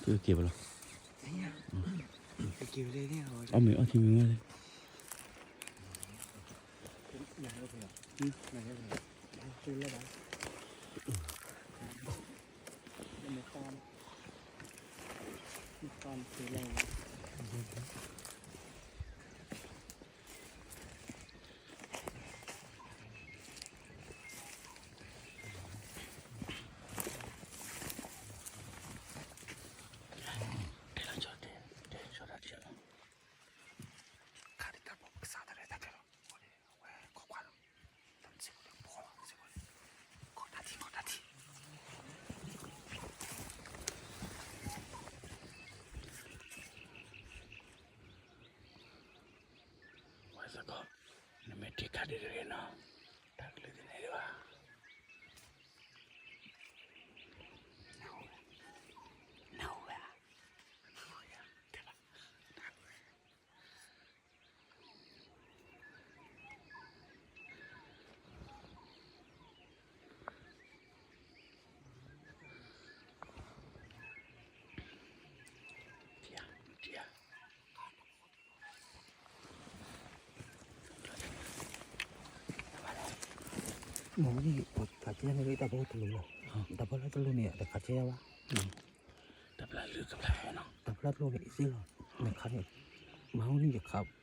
က့ၤဘၣ်လီၤ, အီၣ်မ့ၤအီထံမ့ၤဝဲလဲၣ်, တဲလီၤကၠီတဲ, တဲလီၤကၠီတၢ်တၢ်လီၤ, ခါဒ်တၢ်ပိာ်ကစၢ်တရဲၣ်တၢ်ကျဲလီၤ, အဝဲခိးကွၢ်လီၤ, တၢ်စ့ၢ်ကီးလၢပိာ်လီၤ, တၢ်စ့ၢ်ကီးလၢခိးတၢ်ထံ ခိးတၢ်ထံ ဝဲစ့ၢ်ကီး, နမ့ၢ်ထံၣ်ခါဒ်တဂ့ၤနီၤ, တၢ်ကလုၢ်သန့ၤဒံးဘၣ်, နၢ်ဟူဝဲ, နၢ်ဟူဝဲ, တဲဘၣ်, နၢ်ဟူဝဲ. မ့ၢ်ဝဲန့ၣ် ပှၤခးကဲန့ၣ် တၢ်ဖီခိၣ်တလိၤလီၤ, တၢ်ဖီလာ်တလိၤန့ၣ် တခးကဲဘၣ်, တၢ်ဖီလာ်တလိၤန့ၣ် အ့ၣ်စ့လီၤ, နခးန့ၣ်, မ့ၢ်ဝဲန့ၣ်ယခး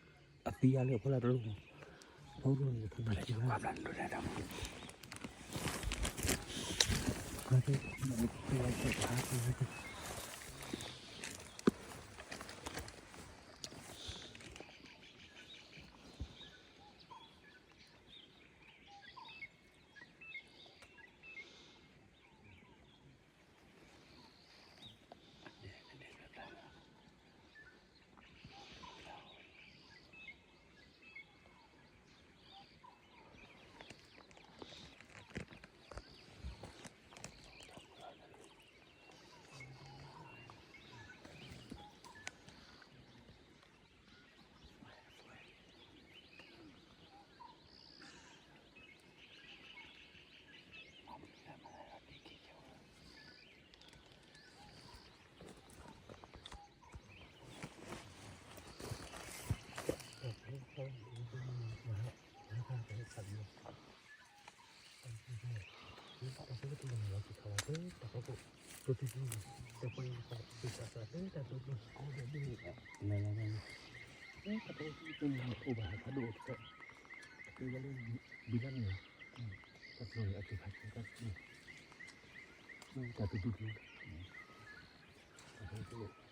အသံယါလၢအဖီလာ်တလိၤ, ဖီခိၣ်တလိၤန့ၣ် ယခးန့ၣ်